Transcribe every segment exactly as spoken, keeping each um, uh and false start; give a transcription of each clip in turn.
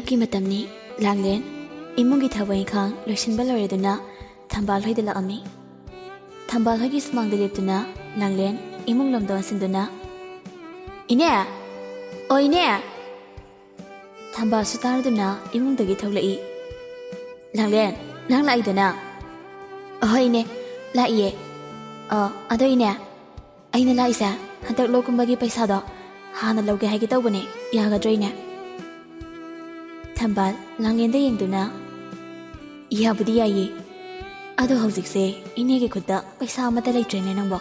ꯀꯤ ꯃꯇꯝꯅꯤ꯫ ꯂꯥꯡꯂꯦꯟ ꯏꯃꯨꯡꯒꯤ ꯊꯕꯛ ꯏꯪꯈꯥꯡ ꯂꯣꯏꯁꯤꯟꯕ ꯂꯣꯏꯔꯗꯨꯅ ꯊꯝꯕꯥꯜ ꯍꯣꯏꯗ ꯂꯥꯛꯑꯝꯃꯤ꯫ ꯊꯝꯕꯥꯜ ꯍꯣꯏꯒꯤ ꯁꯨꯃꯥꯡꯗ ꯂꯦꯞꯇꯨꯅ ꯂꯥꯡꯂꯦꯟ ꯏꯃꯨꯡ ꯂꯣꯝꯗ ꯑꯣꯟꯁꯤꯟꯗꯨꯅ, "ꯏꯅꯦ! ꯑꯣ ꯏꯅꯦ!" ꯊꯝꯕꯥꯜꯁꯨ ꯇꯥꯔꯗꯨꯅ ꯏꯃꯨꯡꯗꯒꯤ ꯊꯣꯛꯂꯛꯏ꯫ "ꯂꯥꯡꯂꯦꯟ, ꯅꯪ ꯂꯥꯛꯏꯗꯅ?" "ꯑꯍꯣꯏ ꯏꯅꯦ, ꯂꯥꯛꯏꯌꯦ꯫ ꯑ, ꯑꯗꯣ ꯏꯅꯦ, ꯑꯩꯅ ꯂꯥꯛꯏꯁꯦ ꯍꯟꯗꯛ ꯂꯧ ꯀꯨꯝꯕꯒꯤ ꯄꯩꯁꯥꯗꯣ ꯍꯥꯟꯅ ꯂꯧꯒꯦ ꯍꯥꯏꯒꯦ ꯇꯧꯕꯅꯦ, ꯌꯥꯒꯗ꯭ꯔꯣ ꯏꯅꯦ?" ꯊꯝꯕꯥꯜ ꯂꯥꯡꯂꯦꯟꯗ ꯌꯦꯡꯗꯨꯅ, "ꯌꯥꯕꯨꯗꯤ ꯌꯥꯏꯌꯦ, ꯑꯗꯣ ꯍꯧꯖꯤꯛꯁꯦ ꯏꯅꯦꯒꯤ ꯈꯨꯠꯇ ꯄꯩꯁꯥ ꯑꯃꯠꯇ ꯂꯩꯇ꯭ꯔꯦꯅꯦ ꯅꯪꯕꯣ꯫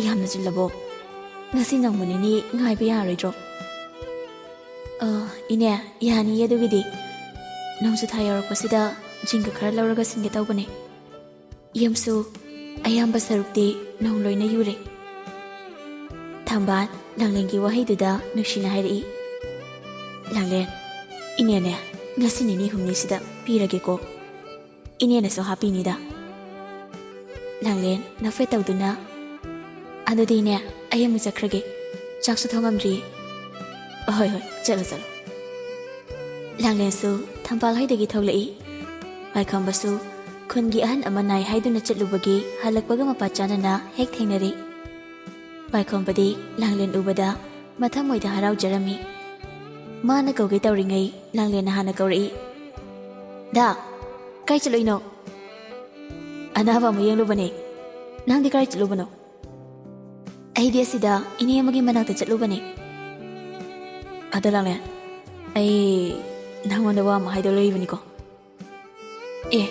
ꯌꯥꯝꯅ ꯆꯤꯜꯂꯕꯣ? ꯉꯁꯤ ꯅꯣꯡꯃ ꯅꯤꯅꯤ ꯉꯥꯏꯕ ꯌꯥꯔꯣꯏꯗ꯭ꯔꯣ?" "ꯑ, ꯏꯅꯦ, ꯌꯥꯅꯤꯌꯦ ꯑꯗꯨꯒꯤꯗꯤ꯫ ꯅꯣꯡꯖꯨ ꯊꯥ ꯌꯧꯔꯛꯄꯁꯤꯗ ꯖꯤꯡꯒ ꯈꯔ ꯂꯧꯔꯒ ꯁꯤꯟꯒꯦ ꯇꯧꯕꯅꯦ꯫ ꯌꯨꯝꯁꯨ ꯑꯌꯥꯝꯕ ꯁꯔꯨꯛꯇꯤ ꯅꯣꯡ ꯂꯣꯏꯅ ꯌꯨꯔꯦ꯫" ꯊꯝꯕꯥꯜ ꯂꯥꯡꯂꯦꯟꯒꯤ ꯋꯥꯍꯩꯗꯨꯗ ꯅꯨꯡꯁꯤꯅ ꯍꯥꯏꯔꯛꯏ꯫ "ꯂꯥꯡꯂꯦꯟ, ꯏꯅꯦꯅꯦ ꯉꯁꯤ ꯅꯤꯅꯤ ꯍꯨꯝꯅꯤꯁꯤꯗ ꯄꯤꯔꯒꯦꯀꯣ꯫ ꯏꯅꯦꯅꯁꯨ ꯍꯥꯞꯄꯤꯅꯤꯗ꯫" ꯂꯥꯡꯂꯦꯟ ꯅꯣꯛꯐꯦꯠ ꯇꯧꯗꯨꯅ, "ꯑꯗꯨꯗꯤ ꯏꯅꯦ, ꯑꯩ ꯑꯃꯨꯛ ꯆꯠꯈ꯭ꯔꯒꯦ꯫ ꯆꯥꯛꯁꯨ ꯊꯣꯡꯉꯝꯗ꯭ꯔꯤꯌꯦ꯫" "ꯍꯣꯏ, ꯍꯣꯏ, ꯆꯠꯂꯣ, ꯆꯠꯂꯣ꯫" ꯂꯥꯡꯂꯦꯟꯁꯨ ꯊꯝꯕꯥꯜ ꯍꯣꯏꯗꯒꯤ ꯊꯣꯛꯂꯛꯏ꯫ ꯄꯥꯏꯈꯣꯝꯕꯁꯨ ꯈꯨꯟꯒꯤ ꯑꯍꯟ ꯑꯃ ꯅꯥꯏ ꯍꯥꯏꯗꯨꯅ ꯆꯠꯂꯨꯕꯒꯤ ꯍꯜꯂꯛꯄꯒ ꯃꯄꯥ ꯆꯥꯅꯅ ꯍꯦꯛ ꯊꯦꯡꯅꯔꯦ꯫ ꯄꯥꯏꯈꯣꯝꯕꯗꯤ ꯂꯥꯡꯂꯦꯟ ꯎꯕꯗ ꯃꯊꯃꯣꯏꯗ ꯍꯔꯥꯎꯖꯔꯝꯃꯤ꯫ ꯃꯥꯅ ꯀꯧꯒꯦ ꯇꯧꯔꯤꯉꯩ ꯂꯥꯡꯂꯦꯟꯅ ꯍꯥꯟꯅ ꯀꯧꯔꯛꯏ꯫ "ꯗꯥ, ꯀꯥꯏ ꯆꯠꯂꯨꯏꯅꯣ?" "ꯑꯅꯥꯕ ꯑꯃ ꯌꯦꯡꯂꯨꯕꯅꯦ꯫ ꯅꯪꯗꯤ ꯀꯥꯏ ꯆꯠꯂꯨꯕꯅꯣ?" "ꯑꯩꯗꯤ ꯑꯁꯤꯗ ꯏꯅꯦ ꯑꯃꯒꯤ ꯃꯅꯥꯛꯇ ꯆꯠꯂꯨꯕꯅꯦ꯫" "ꯑꯗꯣ ꯂꯥꯡꯂꯦꯟ, ꯑꯩ ꯅꯪꯉꯣꯟꯗ ꯋꯥ ꯑꯃ ꯍꯥꯏꯗꯧ ꯂꯩꯕꯅꯤꯀꯣ꯫" "ꯑꯦ,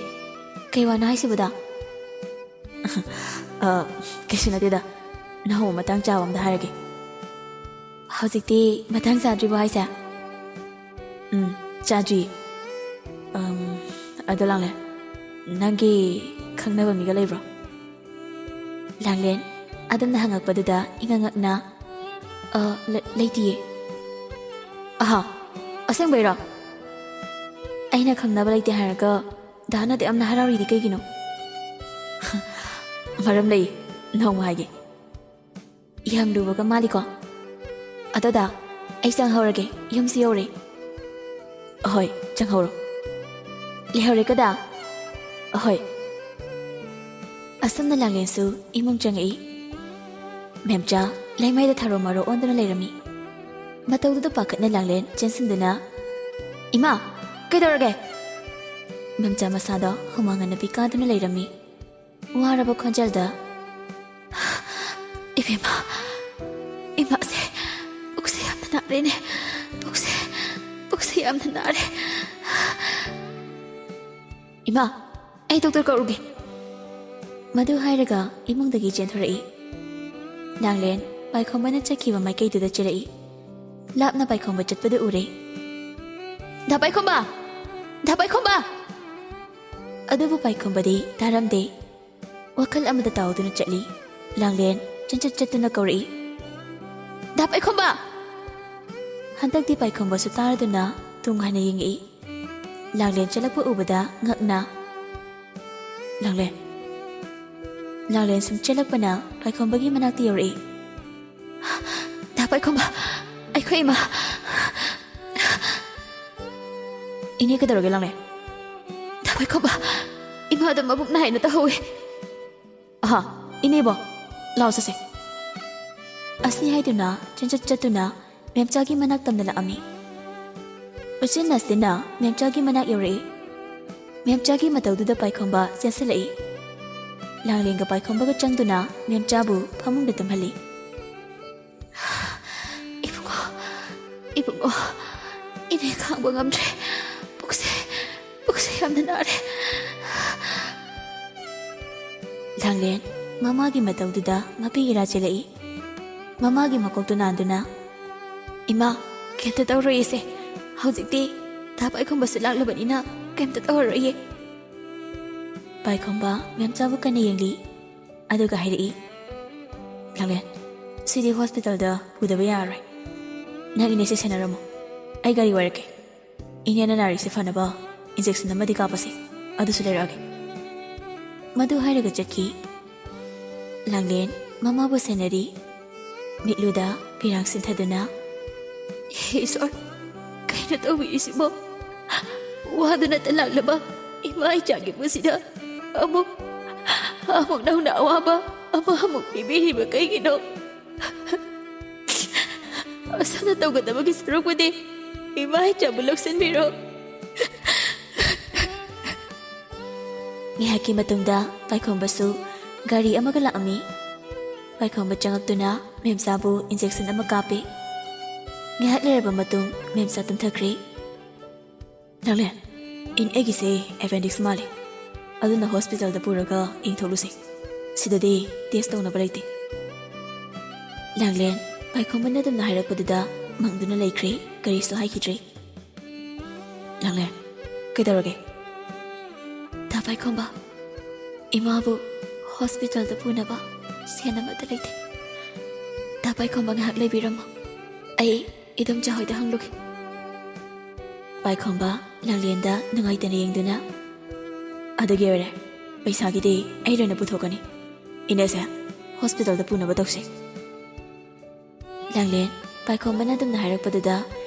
ꯀꯩ ꯋꯥꯅꯣ ꯍꯥꯏꯁꯤꯕꯣ ꯗꯥ?" "ꯑ, ꯀꯩꯁꯨ ꯅꯠꯇꯦꯗ, ꯅꯣꯡꯃ ꯃꯇꯥꯡ ꯆꯥꯕ ꯑꯝꯗ ꯍꯥꯏꯔꯒꯦ꯫" "ꯍꯧꯖꯤꯛꯇꯤ ꯃꯇꯥꯡ ꯆꯥꯗ꯭ꯔꯤꯕꯣ ꯍꯥꯏꯁꯦ?" "ꯎꯝ, ꯆꯥꯗ꯭ꯔꯤ꯫ ꯑꯝ, ꯑꯗꯣ ꯂꯥꯡꯂꯦꯟ, ꯅꯪꯒꯤ ꯈꯪꯅꯕ ꯃꯤꯒ ꯂꯩꯕ꯭ꯔꯣ?" ꯂꯥꯡꯂꯦꯟ ꯑꯗꯨꯝꯅ ꯍꯪꯉꯛꯄꯗꯨꯗ ꯏꯉꯛ ꯉꯛꯅ, "ꯑ, ꯂ-, ꯂꯩꯇꯤꯌꯦ꯫" "ꯑꯍꯥ, ꯑꯁꯦꯡꯕꯩꯔꯣ? ꯑꯩꯅ ꯈꯪꯅꯕ ꯂꯩꯇꯦ ꯍꯥꯏꯔꯒ ꯗꯥꯅ ꯑꯗꯨꯛ ꯌꯥꯝꯅ ꯍꯔꯥꯎꯔꯤꯗꯤ ꯀꯩꯒꯤꯅꯣ?" "ꯃꯔꯝ ꯂꯩ, ꯅꯣꯡꯃ ꯍꯥꯏꯒꯦ꯫" "ꯌꯥꯝ ꯂꯨꯕꯒ ꯃꯥꯜꯂꯤꯀꯣ꯫ ꯑꯗꯣ ꯗꯥ, ꯑꯩ ꯆꯪꯍꯧꯔꯒꯦ, ꯌꯨꯝꯁꯨ ꯌꯧꯔꯦ꯫" ꯑꯍꯣꯏ, ꯆꯪꯍꯧꯔꯣ꯫ ꯂꯩꯍꯧꯔꯦꯀꯣꯗ? ꯑꯍꯣꯏ꯫ ꯑꯁꯨꯝꯅ ꯂꯥꯡꯂꯦꯟꯁꯨ ꯏꯃꯨꯡ ꯆꯪꯉꯛꯏ꯫ ꯃꯦꯝꯆꯥ ꯂꯩꯃꯥꯏꯗ ꯊꯔꯣ ꯃꯔꯣ ꯑꯣꯟꯗꯨꯅ ꯂꯩꯔꯝꯃꯤ꯫ ꯃꯇꯧꯗꯨꯗ ꯄꯥꯈꯠꯅ ꯂꯥꯡꯂꯦꯟ ꯆꯦꯟꯁꯤꯟꯗꯨꯅ, "ꯏꯃꯥ, ꯀꯩꯗꯧꯔꯒꯦ?" ꯃꯦꯝꯆꯥ ꯃꯁꯥꯗꯣ ꯍꯨꯃꯥꯡ ꯑꯅꯞꯄꯤ ꯀꯥꯗꯨꯅ ꯂꯩꯔꯝꯃꯤ꯫ ꯋꯥꯔꯕ ꯈꯣꯟꯖꯦꯜꯗ, "ꯏꯕꯦꯝꯃ, ꯏꯃꯥꯁꯦ ꯄꯨꯛꯁꯦ ꯌꯥꯝꯅ ꯅꯥꯔꯦꯅꯦ꯫ ꯄꯨꯛꯁꯦ, ꯄꯨꯛꯁꯦ ꯌꯥꯝꯅ ꯅꯥꯔꯦ꯫ ꯏꯃꯥ, ꯑꯩ ꯗꯣꯛꯇꯔ ꯀꯧꯔꯨꯒꯦ꯫" ꯃꯗꯨ ꯍꯥꯏꯔꯒ ꯏꯃꯨꯡꯗꯒꯤ ꯆꯦꯟꯊꯣꯔꯛꯏ꯫ ꯂꯥꯡꯂꯦꯟ ꯄꯥꯏꯈꯣꯝꯕꯅ ꯆꯠꯈꯤꯕ ꯃꯥꯏꯀꯩꯗꯨꯗ ꯆꯦꯜꯂꯛꯏ꯫ ꯂꯥꯞꯅ ꯄꯥꯏꯈꯣꯝꯕ ꯆꯠꯄꯗꯨ ꯎꯔꯦ꯫ "ꯗꯥ ꯄꯥꯏꯈꯣꯝꯕ! ꯗꯥ ꯄꯥꯏꯈꯣꯝꯕ!" ꯑꯗꯨꯕꯨ ꯄꯥꯏꯈꯣꯝꯕꯗꯤ ꯇꯥꯔꯝꯗꯦ꯫ ꯋꯥꯈꯜ ꯑꯃꯗ ꯇꯥꯎꯗꯨꯅ ꯆꯠꯂꯤ꯫ ꯂꯥꯡꯂꯦꯟ ꯆꯦꯟꯆꯠ ꯆꯠꯇꯨꯅ ꯀꯧꯔꯛꯏ, "ꯗꯥ ꯄꯥꯏꯈꯣꯝꯕ!" ꯍꯟꯗꯛꯇꯤ ꯄꯥꯏꯈꯣꯝꯕꯁꯨ ꯇꯥꯔꯗꯨꯅ ꯇꯨꯡ ꯍꯟꯅ ꯌꯦꯡꯉꯛꯏ꯫ ꯂꯥꯡꯂꯦꯟ ꯆꯦꯜꯂꯛꯄ ꯎꯕꯗ ꯉꯛꯅ, "ꯂꯥꯡꯂꯦꯟ!" ꯂꯥꯡꯂꯦꯟ ꯁꯨꯝ ꯆꯦꯜꯂꯛꯄꯅ ꯄꯥꯏꯈꯣꯝꯕꯒꯤ ꯃꯅꯥꯛꯇ ꯌꯧꯔꯛꯏ꯫ "ꯗꯥ ꯄꯥꯏꯈꯣꯝꯕ, ꯑꯩꯈꯣꯏ ꯏꯃꯥ!" "ꯏꯅꯦ, ꯀꯩꯗꯧꯔꯒꯦ ꯂꯥꯡꯂꯦꯟ?" "ꯗꯥ ꯄꯥꯏꯈꯣꯝꯕ, ꯏꯃꯥꯗꯣ ꯃꯕꯨꯛ ꯅꯥꯏꯅ ꯇꯧꯍꯧꯋꯦ꯫" "ꯑꯍꯥ, ꯏꯅꯦꯕꯣ, ꯂꯥꯎ ꯆꯠꯁꯦ꯫" ꯑꯁꯤ ꯍꯥꯏꯗꯨꯅ ꯆꯦꯟꯆꯠ ꯆꯠꯇꯨꯅ ꯃꯦꯝꯆꯥꯒꯤ ꯃꯅꯥꯛ ꯇꯝꯅ ꯂꯥꯛꯑꯝꯃꯤ꯫ ꯎꯆꯤꯟ ꯅꯥꯆꯤꯟꯅ ꯃꯦꯝꯆꯥꯒꯤ ꯃꯅꯥꯛ ꯌꯧꯔꯛꯏ꯫ ꯃꯦꯝꯆꯥꯒꯤ ꯃꯇꯧꯗꯨꯗ ꯄꯥꯏꯈꯣꯝꯕ ꯆꯦꯟꯁꯤꯜꯂꯛꯏ꯫ ꯂꯥꯡꯂꯦꯟꯒ ꯄꯥꯏꯈꯣꯝꯕꯒ ꯆꯪꯗꯨꯅ ꯃꯦꯝꯆꯥꯕꯨ ꯐꯃꯨꯡꯗ ꯇꯨꯝꯍꯜꯂꯤ꯫ "ꯏꯕꯨꯡꯉꯣ, ꯏꯕꯨꯡꯉꯣ, ꯏꯅꯦ ꯈꯥꯡꯕ ꯉꯝꯗ꯭ꯔꯦ꯫ ꯄꯨꯛꯁꯦ, ꯄꯨꯛꯁꯦ ꯌꯥꯝꯅ ꯅꯥꯔꯦ꯫" ꯂꯥꯡꯂꯦꯟ ꯃꯃꯥꯒꯤ ꯃꯇꯧꯗꯨꯗ ꯃꯄꯤ ꯏꯔꯥ ꯆꯦꯜꯂꯛꯏ꯫ ꯃꯃꯥꯒꯤ ꯃꯀꯣꯛꯇꯨ ꯅꯥꯟꯗꯨꯅ, "ꯏꯃꯥ, ꯀꯩꯝꯇ ꯇꯧꯔꯣꯏ ꯏꯆꯦ꯫ ꯍꯧꯖꯤꯛꯇꯤ ꯗꯥ ꯄꯥꯏꯈꯣꯝꯕꯁꯨ ꯂꯥꯛꯂꯕꯅꯤꯅ ꯀꯩꯝꯇ ꯇꯧꯔꯔꯣꯏꯌꯦ꯫" ꯄꯥꯏꯈꯣꯝꯕ ꯃꯦꯝꯆꯥꯕꯨ ꯀꯟꯅ ꯌꯦꯡꯂꯤ꯫ ꯑꯗꯨꯒ ꯍꯥꯏꯔꯛꯏ, "ꯂꯥꯡꯂꯦꯟ, ꯁꯤꯗꯤ ꯍꯣꯁꯄꯤꯇꯥꯜꯗ ꯄꯨꯗꯕ ꯌꯥꯔꯔꯣꯏ꯫ ꯅꯪ ꯏꯅꯦꯁꯦ ꯁꯦꯟꯅꯔꯝꯃꯣ꯫ ꯑꯩ ꯒꯥꯔꯤ ꯋꯥꯏꯔꯛꯀꯦ꯫ ꯏꯅꯦꯅ ꯅꯥꯔꯤꯁꯦ ꯐꯅꯕ ꯏꯟꯖꯦꯛꯁꯟ ꯑꯃꯗꯤ ꯀꯥꯞꯄꯁꯤ꯫ ꯑꯗꯨꯁꯨ ꯂꯩꯔꯛꯑꯒꯦ꯫" ꯃꯗꯨ ꯍꯥꯏꯔꯒ ꯆꯠꯈꯤ꯫ ꯂꯥꯡꯂꯦꯟ ꯃꯃꯥꯕꯨ ꯁꯦꯟꯅꯔꯤ꯫ ꯃꯤꯠꯂꯨꯗ ꯄꯤꯔꯥꯡ ꯁꯤꯟꯊꯗꯨꯅ, "ꯍꯦ ꯏꯁꯣꯔ, ꯀꯩꯅꯣ ꯇꯧꯕꯤꯔꯤꯁꯤꯕꯣ?" ꯋꯥꯗꯨꯅꯇ ꯂꯥꯛꯂꯕ ꯏꯃꯥ ꯏꯆꯥꯒꯤ ꯄꯨꯟꯁꯤꯗ ꯑꯃꯨꯛ ꯑꯃꯨꯛ ꯅꯧꯅ ꯑꯋꯥꯕ ꯑꯃ ꯑꯃꯨꯛ ꯄꯤꯕꯤꯔꯤꯕ ꯀꯩꯒꯤꯅꯣ? ꯑꯁꯨꯝꯅ ꯇꯧꯒꯗꯕꯒꯤ ꯁꯔꯨꯛꯄꯨꯗꯤ ꯏꯃꯥ ꯏꯆꯥꯕꯨ ꯂꯧꯁꯤꯟꯕꯤꯔꯣ꯫ ꯉꯥꯏꯍꯥꯛꯀꯤ ꯃꯇꯨꯡꯗ ꯄꯥꯏꯈꯣꯝꯕꯁꯨ ꯒꯥꯔꯤ ꯑꯃꯒ ꯂꯥꯛꯑꯝꯃꯤ꯫ ꯄꯥꯏꯈꯣꯝꯕ ꯆꯪꯉꯛꯇꯨꯅ ꯃꯦꯝꯆꯥꯕꯨ injection ꯑꯃ ꯀꯥꯞꯄꯤ꯫ ꯉꯥꯏꯍꯥꯛ ꯂꯩꯔꯕ ꯃꯇꯨꯡ ꯃꯦꯝꯆꯥ ꯇꯨꯝꯊꯈ꯭ꯔꯦ꯫ ꯂꯥꯡꯂꯦꯟ, ꯏꯟ ꯑꯩꯒꯤꯁꯦ appendix ꯃꯥꯜꯂꯦ, ꯑꯗꯨꯅ hospitalꯗ ꯄꯨꯔꯒ ꯌꯦꯡꯊꯣꯛꯂꯨꯁꯦ꯫ ꯁꯤꯗꯗꯤ test ꯇꯧꯅꯕ ꯂꯩꯇꯦ꯫ ꯂꯥꯡꯂꯦꯟ, ꯄꯥꯏꯈꯣꯝꯕꯅ ꯑꯗꯨꯝꯅ ꯍꯥꯏꯔꯛꯄꯗꯨꯗ ꯃꯪꯗꯨꯅ ꯂꯩꯈ꯭ꯔꯦ, ꯀꯔꯤꯁꯨ ꯍꯥꯏꯈꯤꯗ꯭ꯔꯦ꯫ ꯂꯥꯡꯂꯦꯟ, ꯀꯩꯗꯧꯔꯒꯦ? ꯇꯥ ꯄꯥꯏꯈꯣꯝꯕ, ꯏꯃꯥꯕꯨ hospitalꯗ ꯄꯨꯅꯕ ꯁꯦꯟ ꯑꯃꯠꯇ ꯂꯩꯇꯦ꯫ ꯇꯥ ꯄꯥꯏꯈꯣꯝꯕ ꯉꯥꯏꯍꯥꯛ ꯂꯩꯕꯤꯔꯝꯃꯣ, ꯑꯩ ꯏꯗꯣꯝꯆꯥ ꯍꯣꯏꯗ ꯍꯪꯂꯨꯒꯦ꯫ ꯄꯥꯏꯈꯣꯝꯕ ꯂꯥꯡꯂꯦꯟꯗ ꯅꯨꯡꯉꯥꯏꯇꯅ ꯌꯦꯡꯗꯨꯅ, ꯑꯗꯨꯒꯤ ꯑꯣꯏꯔꯦ, ꯄꯩꯁꯥꯒꯤꯗꯤ ꯑꯩ ꯂꯣꯏꯅ ꯄꯨꯊꯣꯛꯀꯅꯤ꯫ ꯏꯅꯦꯁꯦ hospitalꯗ ꯄꯨꯅꯕ ꯇꯧꯁꯤ꯫ ꯂꯥꯡꯂꯦꯟ, ꯄꯥꯏꯈꯣꯝꯕꯅ ꯑꯗꯨꯝꯅ ꯍꯥꯏꯔꯛꯄꯗꯨꯗ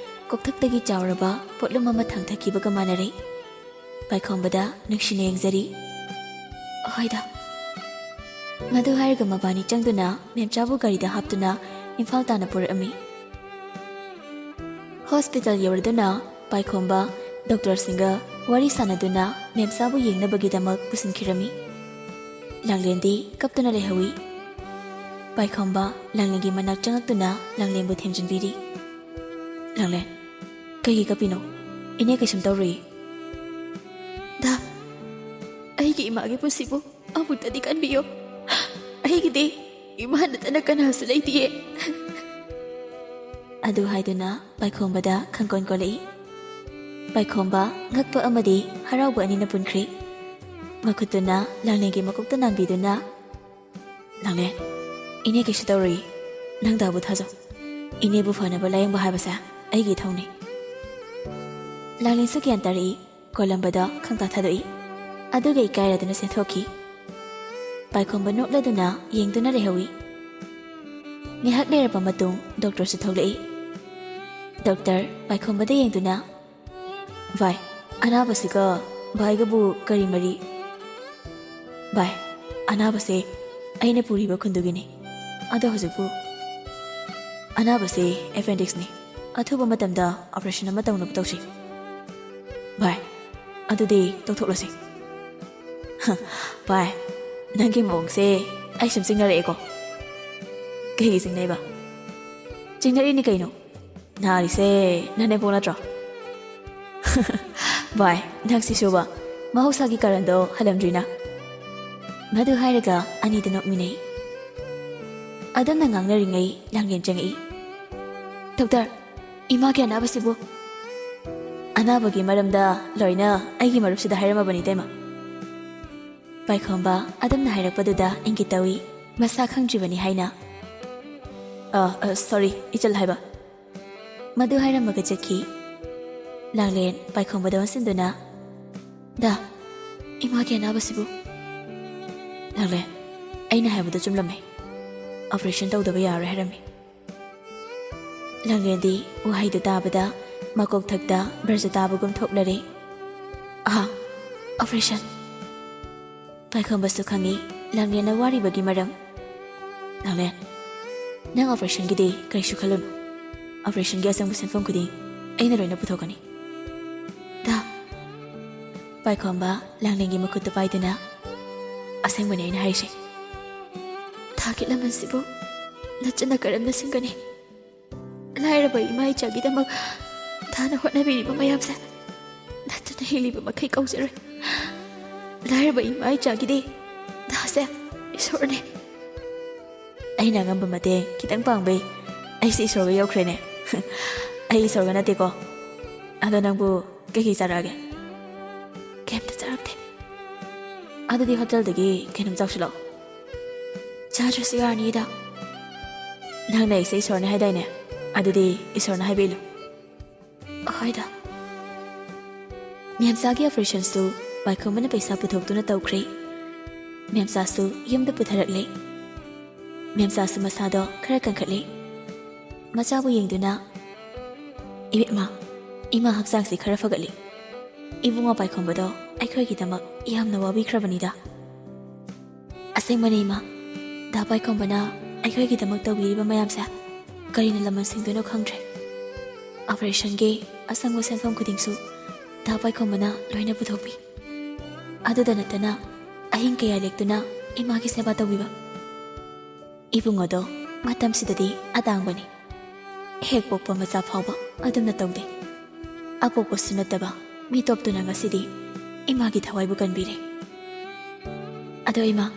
ꯀꯣꯛꯊꯛꯇꯒꯤ ꯆꯥꯎꯔꯕ ꯄꯣꯠꯂꯨꯝ ꯑꯃ ꯊꯥꯡꯊꯈꯤꯕꯒ ꯃꯥꯟꯅꯔꯦ꯫ ꯄꯥꯏꯈꯣꯝꯕꯗ ꯅꯨꯡꯁꯤꯅ ꯌꯦꯡꯖꯔꯤ꯫ ꯍꯣꯏꯗ꯫ ꯃꯗꯨ ꯍꯥꯏꯔꯒ ꯃꯕꯥꯅꯤ ꯆꯪꯗꯨꯅ ꯃꯦꯝꯆꯥꯕꯨ ꯒꯥꯔꯤꯗ ꯍꯥꯞꯇꯨꯅ ꯏꯝꯐꯥꯜ ꯇꯥꯟꯅ ꯄꯨꯔꯛꯑꯝꯃꯤ꯫ Hospital ꯌꯧꯔꯗꯨꯅ ꯄꯥꯏꯈꯣꯝꯕ ꯗꯣꯛꯇꯔꯁꯤꯡꯒ ꯋꯥꯔꯤ ꯁꯥꯟꯅꯗꯨꯅ ꯃꯦꯝꯆꯥꯕꯨ ꯌꯦꯡꯅꯕꯒꯤꯗꯃꯛ ꯄꯨꯁꯤꯟꯈꯤꯔꯝꯃꯤ꯫ ꯂꯥꯡꯂꯦꯟꯗꯤ ꯀꯞꯇꯨꯅ ꯂꯩꯍꯧꯏ꯫ ꯄꯥꯏꯈꯣꯝꯕ ꯂꯥꯡꯂꯦꯟꯒꯤ ꯃꯅꯥꯛ ꯆꯪꯉꯛꯇꯨꯅ ꯂꯥꯡꯂꯦꯟꯕꯨ ꯊꯦꯝꯖꯤꯟꯕꯤꯔꯤ꯫ ꯂꯥꯡꯂꯦꯟ, ꯀꯩꯒꯤ ꯀꯞꯄꯤꯅꯣ? ꯏꯅꯦ ꯀꯩꯁꯨꯝ ꯇꯧꯔꯨꯏ꯫ ꯗꯥ, ꯑꯩꯒꯤ ꯏꯃꯥꯒꯤ ꯄꯨꯟꯁꯤꯕꯨ ꯑꯃꯨꯛꯇꯗꯤ ꯀꯟꯕꯤꯌꯨ꯫ ꯑꯩꯒꯤꯗꯤ ꯏꯃꯥ ꯅꯠꯇꯅ ꯀꯅꯥꯁꯨ ꯂꯩꯇꯤꯌꯦ꯫ ꯑꯗꯨ ꯍꯥꯏꯗꯨꯅ ꯄꯥꯏꯈꯣꯝꯕꯗ ꯈꯪꯀꯣꯟ ꯀꯣꯜꯂꯛꯏ꯫ ꯄꯥꯏꯈꯣꯝꯕ ꯉꯛꯄ ꯑꯃꯗꯤ ꯍꯔꯥꯎꯕ ꯑꯅꯤꯅ ꯄꯨꯟꯈ꯭ꯔꯦ꯫ ꯃꯈꯨꯠꯇꯨꯅ ꯂꯥꯡꯂꯦꯟꯒꯤ ꯃꯀꯣꯛꯇ ꯅꯥꯟꯕꯤꯗꯨꯅ, "ꯂꯥꯡꯂꯦꯟ, ꯏꯅꯦ ꯀꯩꯁꯨ ꯇꯧꯔꯣꯏ꯫ ꯅꯪ ꯗꯥꯕꯨ ꯊꯥꯖꯧ꯫ ꯏꯅꯦꯕꯨ ꯐꯅꯕ ꯂꯥꯌꯦꯡꯕ ꯍꯥꯏꯕꯁꯦ ꯑꯩꯒꯤ ꯏꯊꯧꯅꯤ꯫" ꯂꯥꯡꯂꯦꯟꯁꯨ ꯒ꯭ꯌꯥꯟ ꯇꯥꯔꯛꯏ꯫ ꯀꯣꯜꯂꯝꯕꯗꯣ ꯈꯪꯇꯥ ꯊꯥꯗꯣꯛꯏ꯫ ꯑꯗꯨꯒ ꯏꯀꯥꯏꯔꯗꯨꯅ ꯆꯦꯟꯊꯣꯛꯈꯤ꯫ ꯄꯥꯏꯈꯣꯝꯕ ꯅꯣꯛꯂꯗꯨꯅ ꯌꯦꯡꯗꯨꯅ ꯂꯩꯍꯧꯏ꯫ ꯉꯥꯏꯍꯥꯛ ꯂꯩꯔꯕ ꯃꯇꯨꯡ ꯗꯣꯛꯇꯔꯁꯨ ꯊꯣꯛꯂꯛꯏ꯫ ꯗꯣꯛꯇꯔ ꯄꯥꯏꯈꯣꯝꯕꯗ ꯌꯦꯡꯗꯨꯅ, ꯚꯥꯏ, ꯑꯅꯥꯕꯁꯤꯒ ꯚꯥꯏꯒꯕꯨ ꯀꯔꯤ ꯃꯔꯤ? ꯚꯥꯏ, ꯑꯅꯥꯕꯁꯦ ꯑꯩꯅ ꯄꯨꯔꯤꯕ ꯈꯨꯟꯗꯨꯒꯤꯅꯤ꯫ ꯑꯗꯣ ꯍꯧꯖꯤꯛꯄꯨ ꯑꯅꯥꯕꯁꯦ ꯑꯦꯄꯦꯟꯗꯤꯛꯁꯅꯤ꯫ ꯑꯊꯨꯕ ꯃꯇꯝꯗ ꯑꯣꯄꯔꯦꯁꯟ ꯑꯃ ꯇꯧꯅꯕ ꯇꯧꯁꯤ꯫ ꯚꯥꯏ, ꯑꯗꯨꯗꯤ ꯇꯧꯊꯣꯛꯂꯁꯤ꯫ ꯚꯥꯏ, ꯅꯪꯒꯤ ꯃꯑꯣꯡꯁꯦ ꯑꯩ ꯁꯨꯝ ꯆꯤꯡꯅꯔꯛꯑꯦꯀꯣ꯫ ꯀꯩꯒꯤ ꯆꯤꯡꯅꯩꯕ? ꯆꯤꯡꯅꯔꯤꯅꯤ ꯀꯩꯅꯣ꯫ ꯅꯥꯔꯤꯁꯦ ꯅꯅꯦꯝꯄꯣꯛ ꯅꯠꯇ꯭ꯔꯣ? ꯚꯥꯏ, ꯅꯪꯁꯤꯁꯨꯕ, ꯃꯍꯧꯁꯥꯒꯤ ꯀꯔꯟꯗꯣ ꯍꯜꯂꯝꯗ꯭ꯔꯤꯅ꯫ ꯃꯗꯨ ꯍꯥꯏꯔꯒ ꯑꯅꯤꯗꯨ ꯅꯣꯛꯃꯤꯟꯅꯩ꯫ ꯑꯗꯨꯝꯅ ꯉꯥꯡꯅꯔꯤꯉꯩ ꯂꯥꯡꯂꯦꯟ ꯆꯪꯉꯛꯏ꯫ "ꯗꯣꯛꯇꯔ, ꯏꯃꯥꯒꯤ ꯑꯅꯥꯕꯁꯤꯕꯨ?" "ꯑꯅꯥꯕꯒꯤ ꯃꯔꯝꯗ ꯂꯣꯏꯅ ꯑꯩꯒꯤ ꯃꯔꯨꯞꯁꯤꯗ ꯍꯥꯏꯔꯝꯃꯕꯅꯤ, ꯏꯇꯩꯃ꯫" ꯄꯥꯏꯈꯣꯝꯕ ꯑꯗꯨꯝꯅ ꯍꯥꯏꯔꯛꯄꯗꯨꯗ ꯏꯪꯒꯤꯠ ꯇꯧꯏ, ꯃꯁꯥ ꯈꯪꯗ꯭ꯔꯤꯕꯅꯤ ꯍꯥꯏꯅ꯫ "ꯑ, ꯑ, ꯁꯣꯔꯤ, ꯏꯆꯜ ꯍꯥꯏꯕ꯫" ꯃꯗꯨ ꯍꯥꯏꯔꯝꯃꯒ ꯆꯠꯈꯤ꯫ ꯂꯥꯡꯂꯦꯟ ꯄꯥꯏꯈꯣꯝꯕꯗ ꯑꯣꯟꯁꯤꯟꯗꯨꯅ, "ꯗꯥ, ꯏꯃꯥꯒꯤ ꯑꯅꯥꯕꯁꯤꯕꯨ?" "ꯂꯥꯡꯂꯦꯟ, ꯑꯩꯅ ꯍꯥꯏꯕꯗꯣ ꯆꯨꯝꯂꯝꯃꯦ꯫ ꯑꯣꯄꯔꯦꯁꯟ ꯇꯧꯗꯕ ꯌꯥꯔꯣꯏ ꯍꯥꯏꯔꯝꯃꯤ꯫" ꯂꯥꯡꯂꯦꯟꯗꯤ ꯋꯥꯍꯩꯗꯨ ꯇꯥꯕꯗ ꯃꯀꯣꯛꯊꯛꯇ ꯕ꯭ꯔꯖ ꯇꯥꯕꯒꯨꯝ ꯊꯣꯛꯂꯔꯦ꯫ "ꯑꯍꯥ, ꯑꯣꯄꯔꯦꯁꯟ?" ꯄꯥꯏꯈꯣꯝꯕꯁꯨ ꯈꯪꯏ ꯂꯥꯡꯂꯦꯟꯅ ꯋꯥꯔꯤꯕꯒꯤ ꯃꯔꯝ꯫ "ꯂꯥꯡꯂꯦꯟ, ꯅꯪ ꯑꯣꯄꯔꯦꯁꯟꯒꯤꯗꯤ ꯀꯔꯤꯁꯨ ꯈꯜꯂꯨꯅꯨ꯫ ꯑꯣꯄꯔꯦꯁꯟꯒꯤ ꯑꯆꯪꯕ ꯁꯦꯟꯐꯝ ꯈꯨꯗꯤꯡ ꯑꯩꯅ ꯂꯣꯏꯅ ꯄꯨꯊꯣꯛꯀꯅꯤ꯫" "ꯗꯥ꯫" ꯄꯥꯏꯈꯣꯝꯕ ꯂꯥꯡꯂꯦꯟꯒꯤ ꯃꯈꯨꯠꯇ ꯄꯥꯏꯗꯨꯅ, "ꯑꯁꯦꯡꯕꯅꯤ ꯑꯩꯅ ꯍꯥꯏꯔꯤꯁꯦ꯫ ꯊꯥꯒꯤ ꯂꯃꯟꯁꯤꯕꯨ ꯅꯆꯟꯅ ꯀꯔꯝꯅ ꯁꯤꯡꯒꯅꯤ? ꯂꯥꯏꯔꯕ ꯏꯃꯥ ꯏꯆꯥꯒꯤꯗꯃꯛ ꯗꯥꯅ ꯍꯣꯠꯅꯕꯤꯔꯤꯕ ꯃꯌꯥꯝꯁꯦ ꯅꯆꯟꯅ ꯍꯤꯡꯂꯤꯕ ꯃꯈꯩ ꯀꯧꯖꯔꯣꯏ꯫ ꯂꯥꯏꯔꯕ ꯏꯃꯥ ꯏꯆꯥꯒꯤꯗꯤ ꯗꯥꯁꯦ ꯏꯁꯣꯔꯅꯤ꯫" "ꯑꯩꯅ ꯑꯉꯝꯕ ꯃꯇꯦꯡ ꯈꯤꯇꯪ ꯄꯥꯡꯕꯩ ꯑꯩꯁꯦ ꯏꯁꯣꯔꯒ ꯌꯧꯈ꯭ꯔꯦꯅꯦ꯫" "ꯑꯩ ꯏꯁꯣꯔꯒ ꯅꯠꯇꯦꯀꯣ꯫ ꯑꯗꯣ ꯅꯪꯕꯨ ꯀꯩꯀꯩ ꯆꯥꯔꯛꯑꯒꯦ?" "ꯀꯩꯝꯇ ꯆꯥꯔꯛꯇꯦ꯫" "ꯑꯗꯨꯗꯤ ꯍꯣꯇꯦꯜꯗꯒꯤ ꯀꯩꯅꯣꯝ ꯆꯥꯎꯁꯤꯜꯂꯣ꯫" "ꯆꯥꯗ꯭ꯔꯁꯨ ꯌꯥꯔꯅꯤꯗ꯫" "ꯅꯪꯅ ꯑꯩꯁꯦ ꯏꯁꯣꯔꯅꯦ ꯍꯥꯏꯗꯥꯏꯅꯦ? ꯑꯗꯨꯗꯤ ꯏꯁꯣꯔꯅ ꯍꯥꯏꯕ ꯏꯜꯂꯨ꯫" "ꯍꯣꯏꯗ꯫" ꯃꯦꯝꯆꯥꯒꯤ ꯑꯣꯄꯔꯦꯁꯟꯁꯨ ꯄꯥꯏꯈꯣꯝꯕꯅ ꯄꯩꯁꯥ ꯄꯨꯊꯣꯛꯇꯨꯅ ꯇꯧꯈ꯭ꯔꯦ꯫ ꯃꯦꯝꯆꯥꯁꯨ ꯌꯨꯝꯗ ꯄꯨꯊꯔꯛꯂꯦ꯫ ꯃꯦꯝꯆꯥꯁꯨ ꯃꯁꯥꯗꯣ ꯈꯔ ꯀꯟꯈꯠꯂꯦ꯫ ꯃꯆꯥꯕꯨ ꯌꯦꯡꯗꯨꯅ, "ꯏꯕꯦꯝꯃ, ꯏꯃꯥ ꯍꯛꯆꯥꯡꯁꯤ ꯈꯔ ꯐꯒꯠꯂꯤ꯫ ꯏꯕꯨꯡꯉꯣ ꯄꯥꯏꯈꯣꯝꯕꯗꯣ ꯑꯩꯈꯣꯏꯒꯤꯗꯃꯛ ꯌꯥꯝꯅ ꯋꯥꯕꯤꯈ꯭ꯔꯕꯅꯤꯗ꯫ ꯑꯁꯦꯡꯕꯅꯤ ꯏꯃꯥ, ꯗꯥ ꯄꯥꯏꯈꯣꯝꯕꯅ ꯑꯩꯈꯣꯏꯒꯤꯗꯃꯛ ꯇꯧꯕꯤꯔꯤꯕ ꯃꯌꯥꯝꯁꯦ ꯀꯔꯤꯅ ꯂꯃꯟ ꯁꯤꯡꯗꯣꯏꯅꯣ ꯈꯪꯗ꯭ꯔꯦ꯫ ꯑꯣꯄꯔꯦꯁꯟꯒꯤ ꯑꯆꯪꯕ ꯁꯦꯟꯐꯝ ꯈꯨꯗꯤꯡꯁꯨ ꯗꯥ ꯄꯥꯏꯈꯣꯝꯕꯅ ꯂꯣꯏꯅ ꯄꯨꯊꯣꯛꯄꯤ꯫ ꯑꯗꯨꯗ ꯅꯠꯇꯅ ꯑꯍꯤꯡ ꯀꯌꯥ ꯂꯦꯛꯇꯨꯅ ꯏꯃꯥꯒꯤ ꯁꯦꯕꯥ ꯇꯧꯕꯤꯕ꯫ ꯏꯕꯨꯡꯉꯣꯗꯣ ꯃꯇꯝꯁꯤꯗꯗꯤ ꯑꯇꯥꯡꯕꯅꯤ꯫ ꯍꯦꯛ ꯄꯣꯛꯄ ꯃꯆꯥ ꯐꯥꯎꯕ ꯑꯗꯨꯝꯅ ꯇꯧꯗꯦ꯫ ꯑꯄꯣꯛꯄꯁꯨ ꯅꯠꯇꯕ ꯃꯤꯇꯣꯞꯇꯨꯅ ꯉꯁꯤꯗꯤ ꯏꯃꯥꯒꯤ ꯊꯋꯥꯏꯕꯨ ꯀꯟꯕꯤꯔꯦ꯫ ꯑꯗꯣ ꯏꯃꯥ,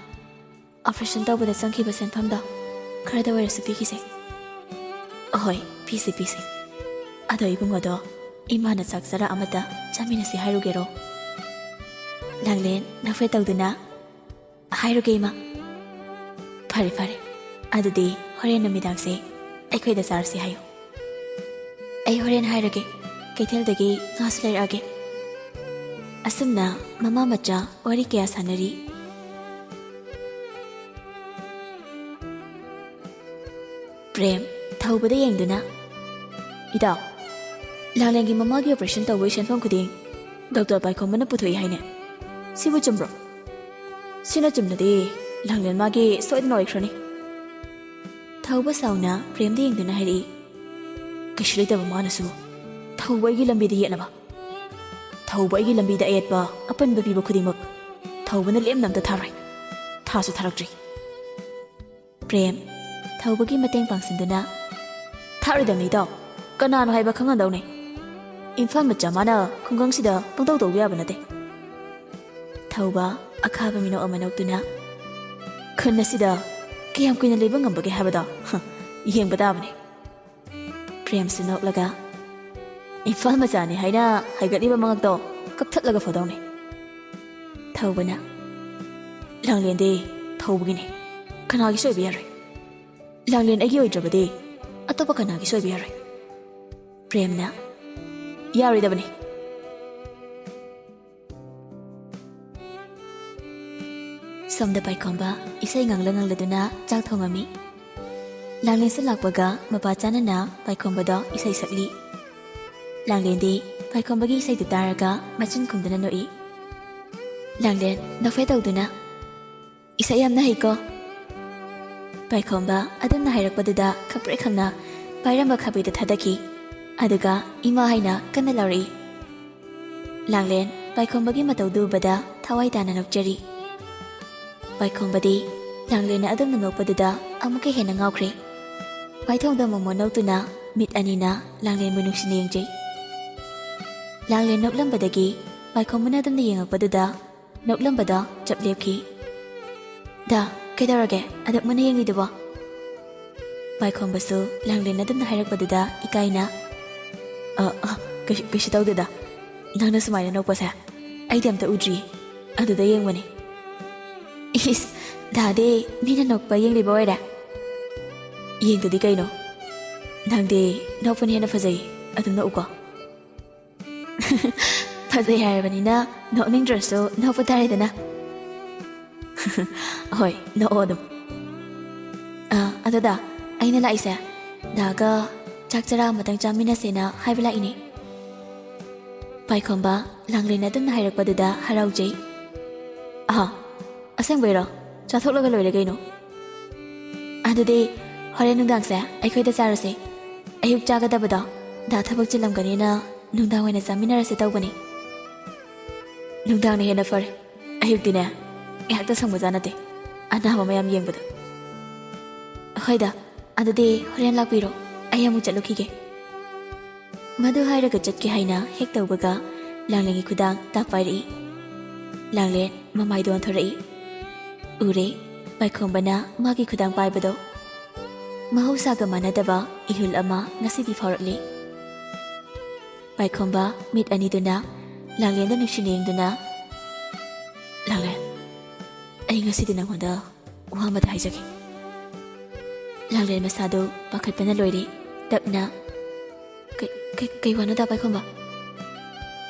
ꯑꯣꯄꯔꯦꯁꯟ ꯇꯧꯕꯗ ꯆꯪꯈꯤꯕ ꯁꯦꯟꯐꯝꯗꯣ ꯈꯔꯗ ꯑꯣꯏꯔꯁꯨ ꯄꯤꯈꯤꯁꯦ꯫ ꯑꯍꯣꯏ, ꯄꯤꯁꯤ, ꯄꯤꯁꯤ꯫ ꯑꯗꯣ ꯏꯕꯨꯡꯉꯣꯗꯣ ꯏꯃꯥꯅ ꯆꯥꯛ ꯆꯔꯥ ꯑꯃꯇ ꯆꯥꯃꯤꯟꯅꯁꯤ ꯍꯥꯏꯔꯨꯒꯦꯔꯣ? ꯂꯥꯡꯂꯦꯟ, ꯅꯐꯦꯠ ꯇꯧꯗꯨꯅ꯫ ꯍꯥꯏꯔꯨꯒꯦ ꯏꯃꯥ꯫ ꯐꯔꯦ, ꯐꯔꯦ꯫ ꯑꯗꯨꯗꯤ ꯍꯣꯔꯦꯟ ꯅꯨꯃꯤꯗꯥꯡꯁꯦ ꯑꯩꯈꯣꯏꯗ ꯆꯥꯔꯁꯤ ꯍꯥꯏꯌꯨ꯫ ꯑꯩ ꯍꯣꯔꯦꯟ ꯍꯥꯏꯔꯒꯦ꯫ ꯀꯩꯊꯦꯜꯗꯒꯤ ꯉꯥꯁꯨ ꯂꯩꯔꯛꯑꯒꯦ꯫ ꯑꯁꯨꯝꯅ ꯃꯃꯥ ꯃꯆꯥ ꯋꯥꯔꯤ ꯀꯌꯥ ꯁꯥꯟꯅꯔꯤ꯫ ꯄ꯭ꯔꯦꯝ, ꯊꯧꯕꯗ ꯌꯦꯡꯗꯨꯅ, "ꯏꯇꯥꯎ, ꯂꯥꯡꯂꯦꯟꯒꯤ ꯃꯃꯥꯒꯤ ꯑꯣꯄꯔꯦꯁꯟ ꯇꯧꯕꯒꯤ ꯁꯦꯟꯐꯝ ꯈꯨꯗꯤꯡ ꯗꯣꯛꯇꯔ ꯄꯥꯏꯈꯣꯝꯕꯅ ꯄꯨꯊꯣꯛꯏ ꯍꯥꯏꯅꯦ꯫ ꯁꯤꯕꯨ ꯆꯨꯝꯕ꯭ꯔꯣ? ꯁꯤꯅ ꯆꯨꯝꯂꯗꯤ ꯂꯥꯡꯂꯦꯟ ꯃꯥꯒꯤ ꯁꯣꯏꯗꯅ ꯑꯣꯏꯈ꯭ꯔꯅꯤ꯫" ꯊꯧꯕ ꯁꯥꯎꯅ ꯄ꯭ꯔꯦꯝꯗ ꯌꯦꯡꯗꯨꯅ ꯍꯥꯏꯔꯛꯏ꯫ "ꯀꯩꯁꯨ ꯂꯩꯇꯕ ꯃꯥꯅꯁꯨ ꯊꯧꯕ ꯑꯩꯒꯤ ꯂꯝꯕꯤꯗ ꯌꯦꯠꯂꯕ? ꯊꯧꯕ ꯑꯩꯒꯤ ꯂꯝꯕꯤꯗ ꯑꯌꯦꯠꯄ ꯑꯄꯟꯕ ꯄꯤꯕ ꯈꯨꯗꯤꯡꯃꯛ ꯊꯧꯕꯅ ꯂꯦꯝꯅ ꯑꯝꯇ ꯊꯥꯔꯣꯏ꯫ ꯊꯥꯁꯨ ꯊꯥꯔꯛꯇ꯭ꯔꯤ꯫" ꯄ꯭ꯔꯦꯝ, ꯊꯧꯕꯒꯤ ꯃꯇꯦꯡ ꯄꯥꯡꯁꯤꯟꯗꯨꯅ, "ꯊꯥꯔꯣꯏꯗꯕꯅꯤ ꯏꯇꯥꯎ, ꯀꯅꯥꯅꯣ ꯍꯥꯏꯕ ꯈꯪꯍꯟꯗꯧꯅꯦ꯫ ꯏꯝꯐꯥꯜ ꯃꯆꯥ ꯃꯥꯅ ꯈꯨꯡꯒꯪꯁꯤꯗ ꯄꯪꯇꯧ ꯇꯧꯕ ꯌꯥꯕ ꯅꯠꯇꯦ꯫" ꯊꯧꯕ ꯑꯈꯥꯕ ꯃꯤꯅꯣꯛ ꯑꯃ ꯅꯣꯛꯇꯨꯅ, "ꯈꯨꯟ ꯑꯁꯤꯗ ꯀꯌꯥꯝ ꯀꯨꯏꯅ ꯂꯩꯕ ꯉꯝꯕꯒꯦ ꯍꯥꯏꯕꯗꯣ, ꯍ, ꯌꯦꯡꯕ ꯇꯥꯕꯅꯤ꯫" ꯄ꯭ꯔꯦꯝꯁꯨ ꯅꯣꯛꯂꯒ, "ꯏꯝꯐꯥꯜ ꯃꯆꯥꯅꯤ ꯍꯥꯏꯅ ꯍꯥꯏꯒꯠꯂꯤꯕ ꯃꯉꯛꯇꯣ ꯀꯞꯊꯠꯂꯒ ꯐꯗꯧꯅꯤ꯫" ꯊꯧꯕꯅ, "ꯂꯥꯡꯂꯦꯟꯗꯤ ꯊꯧꯕꯒꯤꯅꯤ, ꯀꯅꯥꯒꯤꯁꯨ ꯑꯣꯏꯕ ꯌꯥꯔꯣꯏ꯫ ꯂꯥꯡꯂꯦꯟ ꯑꯩꯒꯤ ꯑꯣꯏꯗ꯭ꯔꯕꯗꯤ ꯑꯇꯣꯞꯄ ꯀꯅꯥꯒꯤꯁꯨ ꯑꯣꯏꯕ ꯌꯥꯔꯣꯏ꯫" ꯄ꯭ꯔꯦꯝꯅ, "ꯌꯥꯔꯣꯏꯗꯕꯅꯤ꯫" ꯁꯣꯝꯗ ꯄꯥꯏꯈꯣꯝꯕ ꯏꯁꯩ ꯉꯪꯂ ꯉꯪꯂꯗꯨꯅ ꯆꯥꯛ ꯊꯣꯡꯉꯝꯃꯤ꯫ ꯂꯥꯡꯂꯦꯟꯁꯨ ꯂꯥꯛꯄꯒ ꯃꯄꯥ ꯆꯥꯅꯅ ꯄꯥꯏꯈꯣꯝꯕꯗꯣ ꯏꯁꯩ ꯁꯛꯂꯤ꯫ ꯂꯥꯡꯂꯦꯟꯗꯤ ꯄꯥꯏꯈꯣꯝꯕꯒꯤ ꯏꯁꯩꯗꯨ ꯇꯥꯔꯒ ꯃꯆꯤꯟ ꯈꯨꯝꯗꯨꯅ ꯅꯣꯛꯏ꯫ ꯂꯥꯡꯂꯦꯟ ꯅꯣꯛꯐꯦꯠ ꯇꯧꯗꯨꯅ, "ꯏꯁꯩ ꯌꯥꯝꯅ ꯍꯩꯀꯣ꯫" ꯄꯥꯏꯈꯣꯝꯕ ꯑꯗꯨꯝꯅ ꯍꯥꯏꯔꯛꯄꯗꯨꯗ ꯈꯪꯄ꯭ꯔꯦꯛ ꯈꯪꯅ ꯄꯥꯏꯔꯝꯕ ꯈꯥꯕꯩꯗꯨ ꯊꯥꯗꯈꯤ꯫ ꯑꯗꯨꯒ "ꯏꯃꯥ" ꯍꯥꯏꯅ ꯀꯟꯅ ꯂꯥꯎꯔꯛꯏ꯫ ꯂꯥꯡꯂꯦꯟ ꯄꯥꯏꯈꯣꯝꯕꯒꯤ ꯃꯇꯧꯗꯨ ꯎꯕꯗ ꯊꯋꯥꯏ ꯇꯥꯅ ꯅꯣꯛꯆꯔꯤ꯫ ꯄꯥꯏꯈꯣꯝꯕꯗꯤ ꯂꯥꯡꯂꯦꯟꯅ ꯑꯗꯨꯝꯅ ꯅꯣꯛꯄꯗꯨꯗ ꯑꯃꯨꯛꯀ ꯍꯦꯟꯅ ꯉꯥꯎꯈ꯭ꯔꯦ꯫ ꯃꯥꯏꯊꯣꯡꯗ ꯃꯣꯃꯣꯟ ꯅꯣꯛꯇꯨꯅ ꯃꯤꯠ ꯑꯅꯤꯅ ꯂꯥꯡꯂꯦꯟꯕꯨ ꯅꯨꯡꯁꯤꯅ ꯌꯦꯡꯖꯩ꯫ ꯂꯥꯡꯂꯦꯟ ꯅꯣꯛꯂꯝꯕꯗꯒꯤ ꯄꯥꯏꯈꯣꯝꯕꯅ ꯑꯗꯨꯝꯅ ꯌꯦꯡꯉꯛꯄꯗꯨꯗ ꯅꯣꯛꯂꯝꯕꯗꯣ ꯆꯞ ꯂꯦꯞꯈꯤ꯫ "ꯗꯥ, ꯀꯩꯗꯧꯔꯒꯦ ꯑꯗꯨꯛ ꯃꯨꯟꯅ ꯌꯦꯡꯂꯤꯗꯨꯕꯣ?" ꯄꯥꯏꯈꯣꯝꯕꯁꯨ ꯂꯥꯡꯂꯦꯟ ꯑꯗꯨꯝꯅ ꯍꯥꯏꯔꯛꯄꯗꯨꯗ ꯏꯀꯥꯏꯅ, "ꯑ, ꯑ, ꯀꯩꯁꯨ, ꯀꯩꯁꯨ ꯇꯧꯗꯦꯗ꯫ ꯅꯪꯅ ꯁꯨꯃꯥꯏꯅ ꯅꯣꯛꯄꯁꯦ ꯑꯩꯗꯤ ꯑꯝꯇ ꯎꯗ꯭ꯔꯤꯌꯦ꯫ ꯑꯗꯨꯗ ꯌꯦꯡꯕꯅꯦ꯫" "ꯏꯁ, ꯗꯥꯗꯤ ꯃꯤꯅ ꯅꯣꯛꯄ ꯌꯦꯡꯂꯤꯕ ꯑꯣꯏꯔꯦ?" "ꯌꯦꯡꯗꯗꯤ ꯀꯩꯅꯣ? ꯅꯪꯗꯤ ꯅꯣꯛꯄꯅ ꯍꯦꯟꯅ ꯐꯖꯩ꯫ ꯑꯗꯨꯝ ꯅꯣꯛꯎꯀꯣ꯫" "ꯐꯖꯩ ꯍꯥꯏꯔꯕꯅꯤꯅ ꯅꯣꯛꯅꯤꯡꯗ꯭ꯔꯁꯨ ꯅꯣꯛꯄ ꯇꯥꯔꯦꯗꯅ꯫" "ꯍꯣꯏ, ꯅꯣꯛꯑꯣ ꯑꯗꯨꯝ꯫ ꯑ, ꯑꯗꯣ ꯗꯥ, ꯑꯩꯅ ꯂꯥꯛꯏꯁꯦ ꯗꯥꯒ ꯆꯥꯛ ꯆꯔꯥ ꯑꯃꯇꯪ ꯆꯥꯃꯤꯟꯅꯁꯦꯅ ꯍꯥꯏꯕ ꯂꯥꯛꯏꯅꯦ꯫" ꯄꯥꯏꯈꯣꯝꯕ ꯂꯥꯡꯂꯦꯟ ꯑꯗꯨꯝꯅ ꯍꯥꯏꯔꯛꯄꯗꯨꯗ ꯍꯔꯥꯎꯖꯩ꯫ "ꯑꯍ, ꯑꯁꯦꯡꯕꯩꯔꯣ? ꯆꯥꯊꯣꯛꯂꯒ ꯂꯣꯏꯔꯦ ꯀꯩꯅꯣ꯫" "ꯑꯗꯨꯗꯤ ꯍꯣꯔꯦꯟ ꯅꯨꯡꯗꯥꯡꯁꯦ ꯑꯩꯈꯣꯏꯗ ꯆꯥꯔꯁꯦ꯫ ꯑꯌꯨꯛ ꯆꯥꯒꯗꯕꯗꯣ ꯗꯥ ꯊꯕꯛ ꯆꯤꯜꯂꯝꯒꯅꯤꯅ ꯅꯨꯡꯗꯥꯡ ꯑꯣꯏꯅ ꯆꯥꯃꯤꯟꯅꯔꯁꯦ ꯇꯧꯕꯅꯤ꯫" "ꯅꯨꯡꯗꯥꯡꯅ ꯍꯦꯟꯅ ꯐꯔꯦ꯫ ꯑꯌꯨꯛꯇꯤꯅꯦ ꯉꯥꯏꯍꯥꯛꯇ ꯁꯪꯕꯖꯥꯠ ꯅꯠꯇꯦ, ꯑꯅꯥꯕ ꯃꯌꯥꯝ ꯌꯦꯡꯕꯗ꯫" "ꯍꯣꯏꯗ, ꯑꯗꯨꯗꯤ ꯍꯣꯔꯦꯟ ꯂꯥꯛꯄꯤꯔꯣ, ꯑꯩ ꯑꯃꯨꯛ ꯆꯠꯂꯨꯈꯤꯒꯦ꯫" ꯃꯗꯨ ꯍꯥꯏꯔꯒ ꯆꯠꯀꯦ ꯍꯥꯏꯅ ꯍꯦꯛ ꯇꯧꯕꯒ ꯂꯥꯡꯂꯦꯟꯒꯤ ꯈꯨꯗꯥꯡ ꯇꯥꯞ ꯄꯥꯏꯔꯛꯏ꯫ ꯂꯥꯡꯂꯦꯟ ꯃꯃꯥꯏꯗꯣ ꯑꯣꯟꯊꯣꯔꯛꯏ꯫ ꯎꯔꯦ, ꯄꯥꯏꯈꯣꯝꯕꯅ ꯃꯥꯒꯤ ꯈꯨꯗꯥꯡ ꯄꯥꯏꯕꯗꯣ꯫ ꯃꯍꯧꯁꯥꯒ ꯃꯥꯟꯅꯗꯕ ꯏꯍꯨꯜ ꯑꯃ ꯉꯁꯤꯗꯤ ꯐꯥꯎꯔꯛꯂꯤ꯫ ꯄꯥꯏꯈꯣꯝꯕ ꯃꯤꯠ ꯑꯅꯤꯗꯨꯅ ꯂꯥꯡꯂꯦꯟꯗ ꯅꯨꯡꯁꯤꯅ ꯌꯦꯡꯗꯨꯅ, "ꯂꯥꯡꯂꯦꯟ, ꯑꯩ ꯉꯁꯤꯗꯤ ꯅꯪꯉꯣꯟꯗ ꯋꯥ ꯑꯃꯇ ꯍꯥꯏꯖꯒꯦ꯫" ꯂꯥꯡꯂꯦꯟ ꯃꯁꯥꯗꯨ ꯄꯥꯈꯠꯄꯅ ꯂꯣꯏꯔꯦ꯫ ꯇꯞꯅ, "ꯀꯩ, ꯀꯩ, ꯀꯩ ꯋꯥꯅꯣ ꯗꯥ ꯄꯥꯏꯈꯣꯝꯕ?"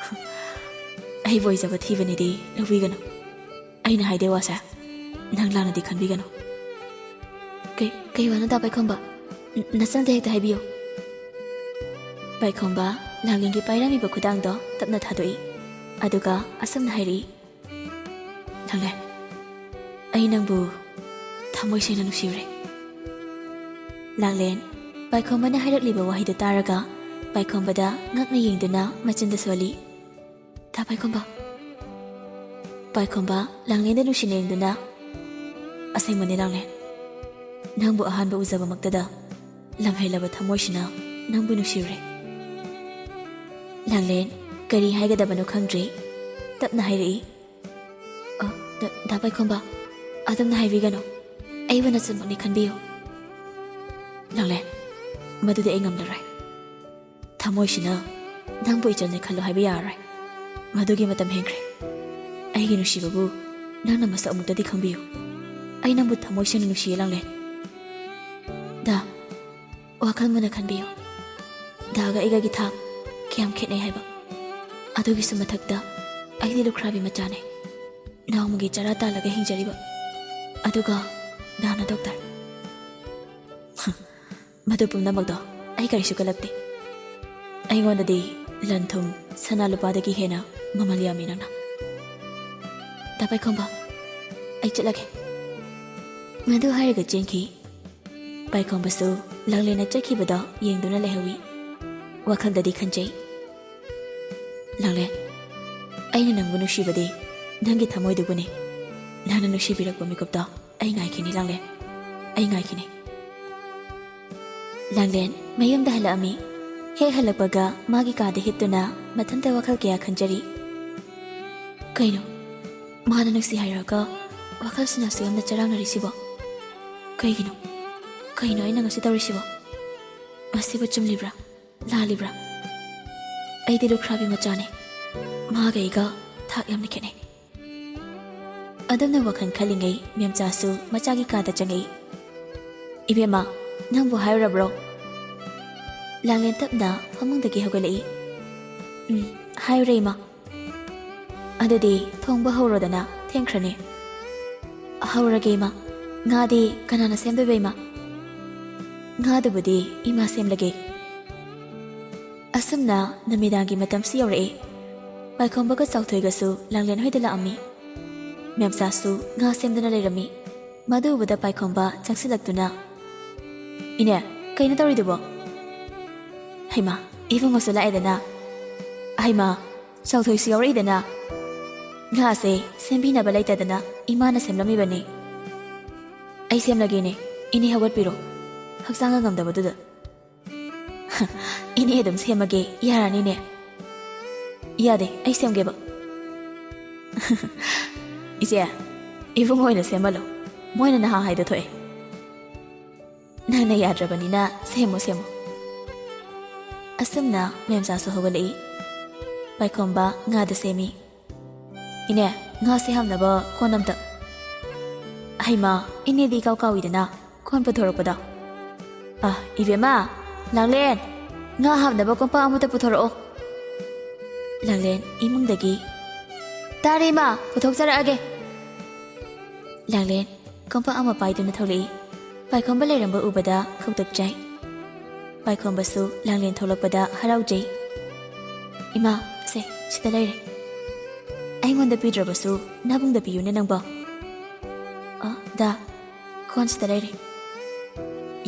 "ꯑꯩꯕꯨ ꯑꯣꯏꯖꯕ ꯊꯤꯕꯅꯤꯗꯤ ꯂꯧꯕꯤꯒꯅꯨ꯫ ꯑꯩꯅ ꯍꯥꯏꯗꯣꯏ ꯋꯥꯁꯦ ꯅꯪ ꯂꯥꯟꯅꯗꯤ ꯈꯟꯕꯤꯒꯅꯨ꯫" "ꯀꯩ, ꯀꯩ ꯋꯥꯅꯣ ꯗꯥ ꯄꯥꯏꯈꯣꯝꯕ? ꯅ-, ꯅꯆꯟꯗ ꯍꯦꯛꯇ ꯍꯥꯏꯕꯤꯌꯨ꯫" ꯄꯥꯏꯈꯣꯝꯕ ꯂꯥꯡꯂꯦꯟꯒꯤ ꯄꯥꯏꯔꯝꯃꯤꯕ ꯈꯨꯗꯥꯡꯗꯣ ꯇꯞꯅ ꯊꯥꯗꯣꯛꯏ꯫ ꯑꯗꯨꯒ ꯑꯁꯨꯝꯅ ꯍꯥꯏꯔꯛꯏ, "ꯂꯥꯡꯂꯦꯟ, ꯑꯩ ꯅꯪꯕꯨ ꯊꯃꯣꯏ ꯁꯦꯡꯅ ꯅꯨꯡꯁꯤꯔꯨꯔꯦ꯫" ꯂꯥꯡꯂꯦꯟ, ꯄꯥꯏꯈꯣꯝꯕꯅ ꯍꯥꯏꯔꯛꯂꯤꯕ ꯋꯥꯍꯩꯗꯨ ꯇꯥꯔꯒ ꯄꯥꯏꯈꯣꯝꯕꯗ ꯉꯛꯅ ꯌꯦꯡꯗꯨꯅ ꯃꯆꯤꯟꯗ ꯁꯣꯜꯂꯤ꯫ "ꯗꯥ ꯄꯥꯏꯈꯣꯝꯕ꯫" ꯄꯥꯏꯈꯣꯝꯕ ꯂꯥꯡꯂꯦꯟꯗ ꯅꯨꯡꯁꯤꯅ ꯌꯦꯡꯗꯨꯅ, "ꯑꯁꯦꯡꯕꯅꯤ ꯂꯥꯡꯂꯦꯟ, ꯅꯪꯕꯨ ꯑꯍꯥꯟꯕ ꯎꯖꯕꯃꯛꯇꯗ ꯂꯝꯍꯦꯜꯂꯕ ꯊꯃꯣꯏꯁꯤꯅ ꯅꯪꯕꯨ ꯅꯨꯡꯁꯤꯔꯨꯔꯦ꯫" ꯂꯥꯡꯂꯦꯟ ꯀꯔꯤ ꯍꯥꯏꯒꯗꯕꯅꯣ ꯈꯪꯗ꯭ꯔꯦ꯫ ꯇꯞꯅ ꯍꯥꯏꯔꯛꯏ, "ꯑ, ꯗꯥ, ꯗꯥ ꯄꯥꯏꯈꯣꯝꯕ, ꯑꯗꯨꯝꯅ ꯍꯥꯏꯕꯤꯒꯅꯨ꯫ ꯑꯩꯕꯨ ꯅꯆꯟꯃꯛꯅꯤ ꯈꯟꯕꯤꯌꯨ꯫" ꯂꯥꯡꯂꯦꯟ, ꯃꯗꯨꯗꯤ ꯑꯩ ꯉꯝꯂꯔꯣꯏ꯫ ꯊꯃꯣꯏꯁꯤꯅ ꯅꯪꯕꯨ ꯏꯆꯟꯅꯦ ꯈꯜꯂꯣ ꯍꯥꯏꯕ ꯌꯥꯔꯔꯣꯏ꯫ ꯃꯗꯨꯒꯤ ꯃꯇꯝ ꯍꯦꯟꯈ꯭ꯔꯦ꯫ ꯑꯩꯒꯤ ꯅꯨꯡꯁꯤꯕꯕꯨ ꯅꯪꯅ ꯃꯁꯛ ꯑꯃꯨꯛꯇꯗꯤ ꯈꯪꯕꯤꯌꯨ꯫ ꯑꯩ ꯅꯪꯕꯨ ꯊꯃꯣꯏ ꯁꯦꯡꯅ ꯅꯨꯡꯁꯤꯌꯦ ꯂꯥꯡꯂꯦꯟ꯫ ꯗꯥ, ꯋꯥꯈꯜ ꯃꯨꯟꯅ ꯈꯟꯕꯤꯌꯨ꯫ ꯗꯥꯒ ꯑꯩꯒꯒꯤ ꯊꯥꯛ ꯀꯌꯥꯝ ꯈꯦꯠꯅꯩ ꯍꯥꯏꯕ꯫ ꯑꯗꯨꯒꯤꯁꯨ ꯃꯊꯛꯇ ꯑꯩꯗꯤ ꯂꯨꯈ꯭ꯔꯥꯕꯤ ꯃꯆꯥꯅꯦ꯫ ꯅꯣꯡꯃꯒꯤ ꯆꯔꯥ ꯇꯥꯜꯂꯒ ꯍꯤꯡꯖꯔꯤꯕ꯫ ꯑꯗꯨꯒ ꯗꯥꯅ ꯗꯣꯛꯇꯔ꯫ ꯃꯗꯨ ꯄꯨꯝꯅꯃꯛꯇꯣ ꯑꯩ ꯀꯔꯤꯁꯨ ꯀꯜꯂꯛꯇꯦ꯫ ꯑꯩꯉꯣꯟꯗꯗꯤ ꯂꯟ ꯊꯨꯝ, ꯁꯅꯥ ꯂꯨꯄꯥꯗꯒꯤ ꯍꯦꯟꯅ ꯃꯃꯜ ꯌꯥꯝꯃꯤ ꯅꯪꯅ꯫ ꯗꯥ ꯄꯥꯏꯈꯣꯝꯕ, ꯑꯩ ꯆꯠꯂꯒꯦ꯫ ꯃꯗꯨ ꯍꯥꯏꯔꯒ ꯆꯦꯟꯈꯤ꯫ ꯄꯥꯏꯈꯣꯝꯕꯁꯨ ꯂꯥꯡꯂꯦꯟꯅ ꯆꯠꯈꯤꯕꯗꯣ ꯌꯦꯡꯗꯨꯅ ꯂꯩꯍꯧꯏ꯫ ꯋꯥꯈꯜꯗꯗꯤ ꯈꯟꯖꯩ, "ꯂꯥꯡꯂꯦꯟ, ꯑꯩꯅ ꯅꯪꯕꯨ ꯅꯨꯡꯁꯤꯕꯗꯤ ꯅꯪꯒꯤ ꯊꯃꯣꯏꯗꯨꯕꯨꯅꯤ꯫ ꯅꯪꯅ ꯅꯨꯡꯁꯤꯕꯤꯔꯛꯄ ꯃꯤꯀꯨꯞꯇꯣ ꯑꯩ ꯉꯥꯏꯈꯤꯅꯤ ꯂꯥꯡꯂꯦꯟ, ꯑꯩ ꯉꯥꯏꯈꯤꯅꯤ꯫" ꯂꯥꯡꯂꯦꯟ ꯃꯌꯨꯝꯗ ꯍꯜꯂꯛꯑꯝꯃꯤ꯫ ꯍꯦꯛ ꯍꯜꯂꯛꯄꯒ ꯃꯥꯒꯤ ꯀꯥꯗ ꯍꯤꯞꯇꯨꯅ ꯃꯊꯟꯇ ꯋꯥꯈꯜ ꯀꯌꯥ ꯈꯟꯖꯔꯤ꯫ ꯀꯩꯅꯣ? ꯃꯥꯅ ꯅꯨꯡꯁꯤ ꯍꯥꯏꯔꯒ ꯋꯥꯈꯜꯁꯤꯅ ꯑꯁꯨꯛ ꯌꯥꯝꯅ ꯆꯔꯥꯡꯅꯔꯤꯁꯤꯕꯣ? ꯀꯩꯒꯤꯅꯣ? ꯀꯩꯅꯣ ꯑꯩꯅ ꯉꯁꯤ ꯇꯧꯔꯤꯁꯤꯕꯣ? ꯃꯁꯤꯕꯨ ꯆꯨꯝꯂꯤꯕ꯭ꯔꯥ? ꯂꯥꯜꯂꯤꯕ꯭ꯔꯥ? ꯑꯩꯗꯤ ꯂꯨꯈ꯭ꯔꯥꯕꯤ ꯃꯆꯥꯅꯦ꯫ ꯃꯥꯒ ꯑꯩꯒ ꯊꯥꯛ ꯌꯥꯝꯅ ꯈꯦꯠꯅꯩ꯫ ꯑꯗꯨꯝꯅ ꯋꯥꯈꯜ ꯈꯜꯂꯤꯉꯩ ꯃꯦꯝꯆꯥꯁꯨ ꯃꯆꯥꯒꯤ ꯀꯥꯗ ꯆꯪꯉꯛꯏ꯫ "ꯏꯕꯦꯝꯃ, ꯅꯪꯕꯨ ꯍꯥꯏꯔꯨꯔꯕ꯭ꯔꯣ?" ꯂꯥꯡꯂꯦꯟ ꯇꯞꯅ ꯐꯃꯨꯡꯗꯒꯤ ꯍꯧꯒꯠꯂꯛꯏ꯫ "ꯎꯝ, ꯍꯥꯏꯔꯨꯔꯦ ꯏꯃꯥ꯫" "ꯑꯗꯨꯗꯤ ꯊꯣꯡꯕ ꯍꯧꯔꯣꯗꯅ, ꯊꯦꯡꯈ꯭ꯔꯅꯤ꯫" "ꯍꯧꯔꯒꯦ ꯏꯃꯥ꯫ ꯉꯥꯗꯤ ꯀꯅꯥꯅ ꯁꯦꯝꯗꯣꯏꯕ ꯏꯃꯥ?" "ꯉꯥꯗꯨꯕꯨꯗꯤ ꯏꯃꯥ ꯁꯦꯝꯂꯒꯦ꯫" ꯑꯁ, ꯑꯁꯨꯝꯅ ꯅꯨꯃꯤꯗꯥꯡꯒꯤ ꯃꯇꯝꯁꯨ ꯌꯧꯔꯛꯏ꯫ ꯄꯥꯏꯈꯣꯝꯕꯒ ꯆꯥꯎꯊꯣꯏꯒꯁꯨ ꯂꯥꯡꯂꯦꯟ ꯍꯣꯏꯗ ꯂꯥꯛꯑꯝꯃꯤ꯫ ꯃꯦꯝꯆꯥꯁꯨ ꯉꯥ ꯁꯦꯝꯗꯨꯅ ꯂꯩꯔꯝꯃꯤ꯫ ꯃꯗꯨ ꯎꯕꯗ ꯄꯥꯏꯈꯣꯝꯕ ꯆꯪꯁꯤꯜꯂꯛꯇꯨꯅ, "ꯏꯅꯦ, ꯀꯩꯅꯣ ꯇꯧꯔꯤꯗꯨꯕꯣ?" "ꯍꯩꯃꯥ, ꯏꯕꯨꯡꯉꯣꯁꯨ ꯂꯥꯛꯑꯦꯗꯅ꯫ ꯍꯩꯃꯥ, ꯆꯥꯎꯊꯣꯏꯁꯨ ꯌꯥꯎꯔꯛꯏꯗꯅ꯫ ꯉꯥꯁꯦ ꯁꯦꯝꯕꯤꯅꯕ ꯂꯩꯇꯗꯅ ꯏꯃꯥꯅ ꯁꯦꯝꯂꯝꯃꯤꯕꯅꯤ꯫ ꯑꯩ ꯁꯦꯝꯂꯒꯦꯅꯦ, ꯏꯅꯦ ꯍꯧꯒꯠꯄꯤꯔꯣ, ꯍꯛꯆꯥꯡꯒ ꯉꯝꯗꯕꯗꯨꯗ꯫" "ꯏꯅꯦ ꯑꯗꯨꯝ ꯁꯦꯝꯃꯒꯦ, ꯌꯥꯔꯅꯤꯅꯦ꯫" "ꯌꯥꯗꯦ, ꯑꯩ ꯁꯦꯝꯒꯦꯕ꯫" "ꯏꯆꯦ, ꯏꯕꯨꯡꯉꯣ ꯑꯣꯏꯅ ꯁꯦꯝꯍꯜꯂꯣ, ꯃꯣꯏꯅ ꯅꯍꯥ ꯍꯥꯏꯗꯣ ꯊꯣꯛꯑꯦ꯫ ꯅꯪꯅ ꯌꯥꯗ꯭ꯔꯕꯅꯤꯅ ꯁꯦꯝꯃꯣ, ꯁꯦꯝꯃꯣ꯫" ꯑꯁꯨꯝꯅ ꯃꯦꯝꯆꯥꯁꯨ ꯍꯧꯒꯠꯂꯛꯏ꯫ ꯄꯥꯏꯈꯣꯝꯕ ꯉꯥꯗꯨ ꯁꯦꯝꯃꯤ꯫ "ꯏꯅꯦ, ꯉꯥꯁꯦ ꯍꯥꯞꯅꯕ ꯀꯣꯟ ꯑꯝꯇ꯫" "ꯍꯩꯃꯥ, ꯏꯅꯦꯗꯤ ꯏꯀꯥꯎ ꯀꯥꯎꯏꯗꯅ ꯀꯣꯟ ꯄꯨꯊꯣꯔꯛꯄꯗꯣ꯫ ꯑ, ꯏꯕꯦꯝꯃ, ꯂꯥꯡꯂꯦꯟ, ꯉꯥ ꯍꯥꯞꯅꯕ ꯀꯣꯝꯄꯥꯛ ꯑꯃꯇ ꯄꯨꯊꯣꯔꯛꯑꯣ꯫" ꯂꯥꯡꯂꯦꯟ ꯏꯃꯨꯡꯗꯒꯤ, "ꯇꯥꯔꯦ ꯏꯃꯥ, ꯄꯨꯊꯣꯛꯆꯔꯛꯑꯒꯦ꯫" ꯂꯥꯡꯂꯦꯟ ꯀꯣꯝꯄꯥꯛ ꯑꯃ ꯄꯥꯏꯗꯨꯅ ꯊꯣꯛꯂꯛꯏ꯫ ꯄꯥꯏꯈꯣꯝꯕ ꯂꯩꯔꯝꯕ ꯎꯕꯗ ꯈꯧꯇꯛ ꯆꯥꯏ꯫ ꯄꯥꯏꯈꯣꯝꯕꯁꯨ ꯂꯥꯡꯂꯦꯟ ꯊꯣꯛꯂꯛꯄꯗ ꯍꯔꯥꯎꯖꯩ꯫ "ꯏꯃꯥ, ꯁꯦ, ꯁꯤꯗ ꯂꯩꯔꯦ꯫ ꯑꯩꯉꯣꯟꯗ ꯄꯤꯗ꯭ꯔꯕꯁꯨ ꯅꯕꯨꯡꯗ ꯄꯤꯌꯨꯅꯦ ꯅꯪꯕꯣ꯫" "ꯑ, ꯗꯥ, ꯀꯣꯟꯁꯤꯗ ꯂꯩꯔꯦ꯫"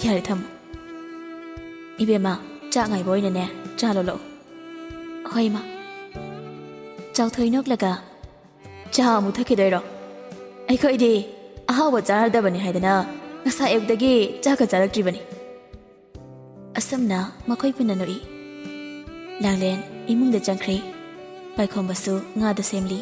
"ꯌꯥꯔꯦ, ꯊꯝꯃꯣ꯫ ꯏꯕꯦꯝꯃ, ꯆꯥꯛ ꯉꯥꯏꯕ ꯑꯣꯏꯅꯅꯦ, ꯆꯥ ꯂꯣꯜꯂꯛꯑꯣ꯫" "ꯍꯣꯏ, ꯏꯃꯥ꯫" ꯆꯥꯎꯊꯣꯏ ꯅꯣꯛꯂꯒ, "ꯆꯥ ꯑꯃꯨꯛ ꯊꯛꯈꯤꯗꯣꯏꯔꯣ? ꯑꯩꯈꯣꯏꯗꯤ ꯑꯍꯥꯎꯕ ꯆꯥꯔꯗꯕꯅꯤ ꯍꯥꯏꯗꯅ ꯉꯁꯥꯏ ꯑꯌꯨꯛꯇꯒꯤ ꯆꯥꯛꯀ ꯆꯥꯔꯛꯇ꯭ꯔꯤꯕꯅꯤ꯫" ꯑꯁꯨꯝꯅ ꯃꯈꯣꯏ ꯄꯨꯟꯅ ꯅꯣꯛꯏ꯫ ꯂꯥꯡꯂꯦꯟ ꯏꯃꯨꯡꯗ ꯆꯪꯈ꯭ꯔꯦ꯫ ꯄꯥꯏꯈꯣꯝꯕꯁꯨ ꯉꯥꯗꯨ ꯁꯦꯝꯂꯤ꯫